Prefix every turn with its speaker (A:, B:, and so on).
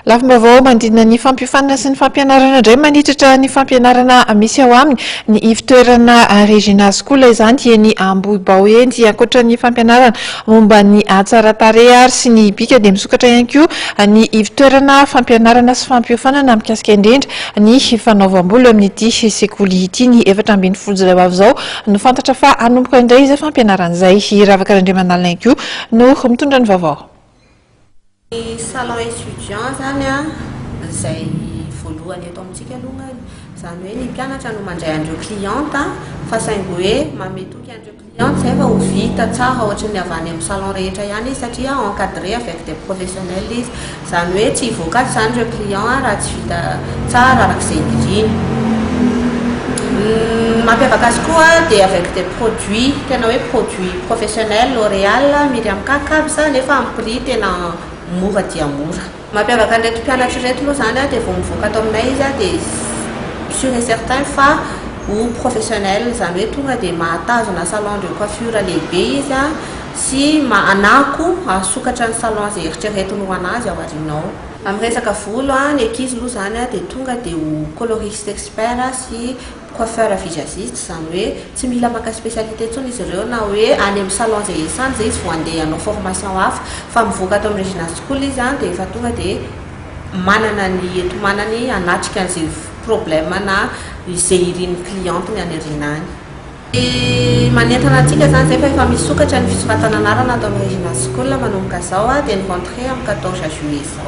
A: Lafim-baovao manodidina ny fampiofanana sy ny fampianarana indray. Manitatra ny fampianarana misy ao aminy ny ivontoerana Regina School izany eny Ambohibao eny. Ankoatra ny fampianarana momba ny hatsaran-tarehy ary sy ny bika dia misokatra ihany koa ny ivontoerana fampianarana sy fampiofanana mikasika indrindra ny fanaovam-bolo amin'ity sekoly ity. Ny 14 jolay ho avy izao no fantatra fa hanomboka indray izay fampianarana izay. Ravaka Randriamanalina ihany koa no mitondra ny vaovao.
B: Ny salon étudiant zany a, izay voalohany eto amintsika aloha, zany hoe ny mpianatra no mandray an'ireo cliente, fa saingy hoe mametoky an'ireo cliente zay fa ho vita tsara ohatra ny avy any amin'ny salon rehetra ihany izy, satria encadré avec des professionnels izy. Zany hoe tsy hivoaka ato zany ireo client raha tsy vita tsara arak'izay niriny. Mampiavaka azy koa dia avec des produits, tena hoe produit professionnel, L'Oréal, Myriam K, nefa amin'ny prix tena mora dia mora. Mampiavaka an'ireto mpianatra ireto moa zany a, dia vao mivoaka ato aminay izy a, dia sûr et certain fa ho professionnel, zany hoe tonga dia mahatazona salon de coiffure lehibe izy a, sy anako asokatra ny salon zay eritreretiny ho anazy ao aoriana ao. Amin'ny resaka volo a, ny ankizy aloha zany a, dia tonga dia ho coloriste expert sy coiffeur visagiste, zany hoe tsy mila maka spécialité intsony izy ireo, na hoe any amin'ny salon zay esany zay izy vao andeha hanao formation hafa, fa mivoaka ato amin'ny Regina School izy a, dia efa tonga dia manana ny etomanany anatrika an'izay problème na izay irin'ny cliente ny any aoriana any. Manentana antsika zany zay fa efa misokatra ny fisoratana anarana ato amin'ny Regina School manomboka zao a, dia ny rentrée amin'ny 14 juillet zao.